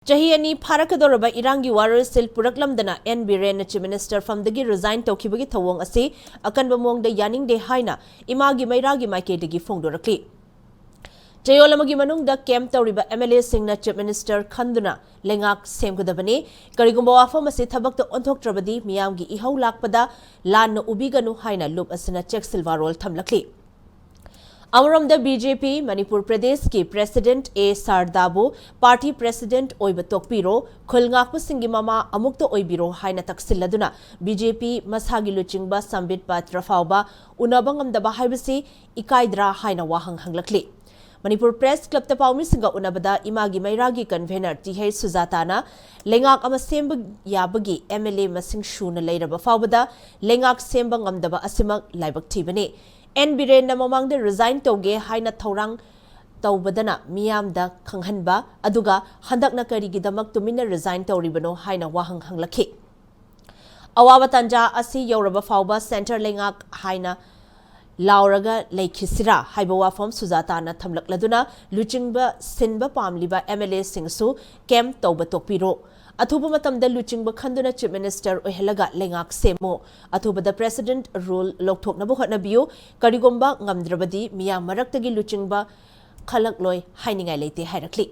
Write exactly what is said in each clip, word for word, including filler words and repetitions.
ꯆꯍꯤ ꯑꯅꯤ ꯐꯥꯔꯛꯀꯗꯧꯔꯕ ꯏꯔꯥꯡꯒꯤ ꯋꯥꯔꯣꯏꯁꯤꯜ ꯄꯨꯔꯛꯂꯝꯗꯅ and ꯕꯤꯔꯦꯟꯅ Chief Minister ꯐꯝꯗꯒꯤ resign ꯇꯧꯈꯤꯕꯒꯤ ꯊꯧꯑꯣꯡ ꯑꯁꯤ ꯑꯀꯟꯕ ꯃꯑꯣꯡꯗ ꯌꯥꯅꯤꯡꯗꯦ ꯍꯥꯏꯅ ꯏꯃꯥꯒꯤ ꯃꯩꯔꯥꯒꯤ ꯃꯥꯏꯀꯩꯗꯒꯤ ꯐꯣꯡꯗꯣꯔꯛꯂꯤ꯫ ꯆꯌꯣꯜ ꯑꯃꯒꯤ ꯃꯅꯨꯡꯗ camp ꯇꯧꯔꯤꯕ MLAꯁꯤꯡꯅ Chief Minister ꯈꯟꯗꯨꯅ ꯂꯩꯉꯥꯛ ꯁꯦꯝꯒꯗꯕꯅꯤ꯫ ꯀꯔꯤꯒꯨꯝꯕ ꯋꯥꯐꯝ ꯑꯁꯤ ꯊꯕꯛꯇ ꯑꯣꯟꯊꯣꯛꯇ꯭ꯔꯕꯗꯤ ꯃꯤꯌꯥꯝꯒꯤ ꯏꯍꯧ ꯂꯥꯛꯄꯗ ꯂꯥꯟꯅ ꯎꯕꯤꯒꯅꯨ ꯍꯥꯏꯅ ꯂꯨꯞ ꯑꯁꯤꯅ ꯆꯦꯛꯁꯤꯜ ꯋꯥꯔꯣꯜ ꯊꯝꯂꯛꯂꯤ꯫ ꯑꯃꯔꯣꯝꯗ BJP ꯃꯅꯤꯄꯨꯔ ꯄ꯭ꯔꯗꯦꯁꯀꯤ President ꯑꯦ ꯁꯥꯔꯗꯥꯕꯨ party President ꯑꯣꯏꯕ ꯇꯣꯛꯄꯤꯔꯣ, ꯈꯨꯜ ꯉꯥꯛꯄꯁꯤꯡꯒꯤ ꯃꯃꯥ ꯑꯃꯨꯛꯇ ꯑꯣꯏꯕꯤꯔꯣ ꯍꯥꯏꯅ ꯇꯛꯁꯤꯜꯂꯗꯨꯅ BJP ꯃꯁꯥꯒꯤ ꯂꯨꯆꯤꯡꯕ ꯁꯝꯕꯤꯠ ꯄꯥꯇ꯭ꯔ ꯐꯥꯎꯕ ꯎꯅꯕ ꯉꯝꯗꯕ ꯍꯥꯏꯕꯁꯤ ꯏꯀꯥꯏꯗ꯭ꯔꯥ ꯍꯥꯏꯅ ꯋꯥꯍꯪ ꯍꯪꯂꯛꯂꯤ꯫ ꯃꯅꯤꯄꯨꯔ Press Clubꯇ ꯄꯥꯎꯃꯤꯁꯤꯡꯒ ꯎꯅꯕꯗ ꯏꯃꯥꯒꯤ ꯃꯩꯔꯥꯒꯤ convener ꯇꯤ ꯍꯩꯆ ꯁꯨꯖꯥꯇꯥꯅ ꯂꯩꯉꯥꯛ ꯑꯃ ꯁꯦꯝꯕ ꯌꯥꯕꯒꯤ MLA ꯃꯁꯤꯡ ꯁꯨꯅ ꯂꯩꯔꯕ ꯐꯥꯎꯕꯗ ꯂꯩꯉꯥꯛ ꯁꯦꯝꯕ ꯉꯝꯗꯕ ꯑꯁꯤꯃꯛ ꯂꯥꯏꯕꯛ ꯊꯤꯕꯅꯤ꯫ ꯑꯦꯟ ꯕꯤꯔꯦꯟꯅ ꯃꯃꯥꯡꯗ resign ꯇꯧꯒꯦ ꯍꯥꯏꯅ ꯊꯧꯔꯥꯡ ꯇꯧꯕꯗꯅ ꯃꯤꯌꯥꯝꯗ ꯈꯪꯍꯟꯕ, ꯑꯗꯨꯒ ꯍꯟꯗꯛꯅ ꯀꯔꯤꯒꯤꯗꯃꯛ ꯇꯨꯃꯤꯟꯅ resign ꯇꯧꯔꯤꯕꯅꯣ ꯍꯥꯏꯅ ꯋꯥꯍꯪ ꯍꯪꯂꯛꯈꯤ꯫ ꯑꯋꯥꯕ ꯇꯥꯟꯖꯥ ꯑꯁꯤ ꯌꯧꯔꯕ ꯐꯥꯎꯕ centre ꯂꯩꯉꯥꯛ ꯍꯥꯏꯅ ꯂꯥꯎꯔꯒ ꯂꯩꯈꯤꯁꯤꯔꯥ ꯍꯥꯏꯕ ꯋꯥꯐꯝ ꯁꯨꯖꯥꯇꯥꯅ ꯊꯝꯂꯛꯂꯗꯨꯅ ꯂꯨꯆꯤꯡꯕ ꯁꯤꯟꯕ ꯄꯥꯝꯂꯤꯕ MLAꯁꯤꯡꯁꯨ camp ꯇꯧꯕ ꯇꯣꯛꯄꯤꯔꯣ꯫ ꯑꯊꯨꯕ ꯃꯇꯝꯗ ꯂꯨꯆꯤꯡꯕ ꯈꯟꯗꯨꯅ Chief Minister ꯑꯣꯏꯍꯜꯂꯒ ꯂꯩꯉꯥꯛ ꯁꯦꯝꯃꯨ꯫ ꯑꯊꯨꯕꯗ President Rule ꯂꯧꯊꯣꯛꯅꯕ ꯍꯣꯠꯅꯕꯤꯌꯨ꯫ ꯀꯔꯤꯒꯨꯝꯕ ꯉꯝꯗ꯭ꯔꯕꯗꯤ ꯃꯤꯌꯥꯝ ꯃꯔꯛꯇꯒꯤ ꯂꯨꯆꯤꯡꯕ ꯈꯜꯂꯛꯂꯣꯏ ꯍꯥꯏꯅꯤꯡꯉꯥꯏ ꯂꯩꯇꯦ ꯍꯥꯏꯔꯛꯂꯤ꯫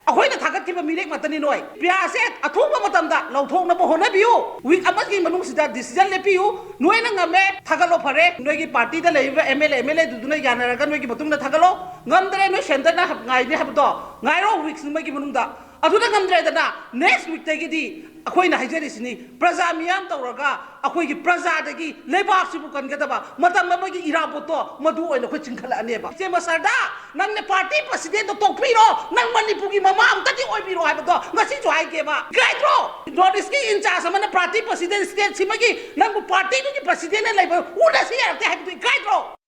ꯑꯩꯈꯣꯏꯅ ꯊꯥꯒꯠꯈꯤꯕ ꯃꯤꯔꯦꯞ ꯉꯥꯛꯇꯅꯤ ꯅꯣꯏ꯫ ꯄꯤꯌꯥꯁꯦ ꯑꯊꯨꯕ ꯃꯇꯝꯗ ꯂꯧꯊꯣꯛꯅꯕ ꯍꯣꯠꯅꯕꯤꯌꯨ꯫ Week ꯑꯃꯒꯤ ꯃꯅꯨꯡꯁꯤꯗ decision ꯂꯦꯞꯄꯤꯌꯨ꯫ ꯅꯣꯏꯅ ꯉꯝꯃꯦ, ꯊꯥꯒꯠꯂꯣ, ꯐꯔꯦ꯫ ꯅꯣꯏꯒꯤ partyꯗ ꯂꯩꯔꯤꯕ MLA, MLAꯗꯨꯗꯨꯅ ꯌꯥꯅꯔꯒ ꯅꯣꯏꯒꯤ ꯃꯇꯨꯡꯗ ꯊꯥꯒꯠꯂꯣ꯫ ꯉꯝꯗ꯭ꯔꯦ, ꯅꯣꯏ centreꯅ ꯉꯥꯏꯅꯤ ꯍꯥꯏꯕꯗꯣ ꯉꯥꯏꯔꯣ, week ꯑꯃꯒꯤ ꯃꯅꯨꯡꯗ꯫ ꯑꯗꯨꯗ ꯉꯝꯗ꯭ꯔꯦꯗꯅ, next weekꯇꯒꯤꯗꯤ ꯑꯩꯈꯣꯏꯅ ꯍꯥꯏꯖꯔꯤꯁꯤꯅꯤ, ꯄ꯭ꯔꯖꯥ ꯃꯤꯌꯥꯝ ꯇꯧꯔꯒ ꯑꯩꯈꯣꯏꯒꯤ ꯄ꯭ꯔꯖꯥꯗꯒꯤ ꯂꯩꯕꯥꯛꯁꯤꯕꯨ ꯀꯟꯒꯗꯕ ꯃꯇꯝ ꯑꯃꯒꯤ ꯏꯔꯥꯕꯣꯠꯇꯣ ꯃꯗꯨ ꯑꯣꯏꯅ ꯑꯩꯈꯣꯏ ꯆꯤꯡꯈꯠꯂꯛꯑꯅꯦꯕ꯫ ꯏꯆꯦ ꯃꯁꯔꯗꯥ, ꯅꯪꯅ party presidentꯗꯣ ꯇꯣꯛꯄꯤꯔꯣ, ꯅꯪ ꯃꯅꯤꯄꯨꯔꯒꯤ ꯃꯃꯥ ꯑꯝꯇꯗꯤ ꯑꯣꯏꯕꯤꯔꯣ ꯍꯥꯏꯕꯗꯣ ꯉꯁꯤꯁꯨ ꯍꯥꯏꯒꯦꯕ꯫ ꯏꯀꯥꯏꯗ꯭ꯔꯣ? North Eastꯀꯤ in-charge ꯑꯃꯅ party president stateꯁꯤꯃꯒꯤ ꯅꯪꯕꯨ partyꯗꯨꯒꯤ presidentꯅ ꯂꯩꯕ ꯎꯅꯁꯤ ꯌꯥꯔꯛꯇꯦ ꯍꯥꯏꯕꯗꯨ ꯏꯀꯥꯏꯗ꯭ꯔꯣ?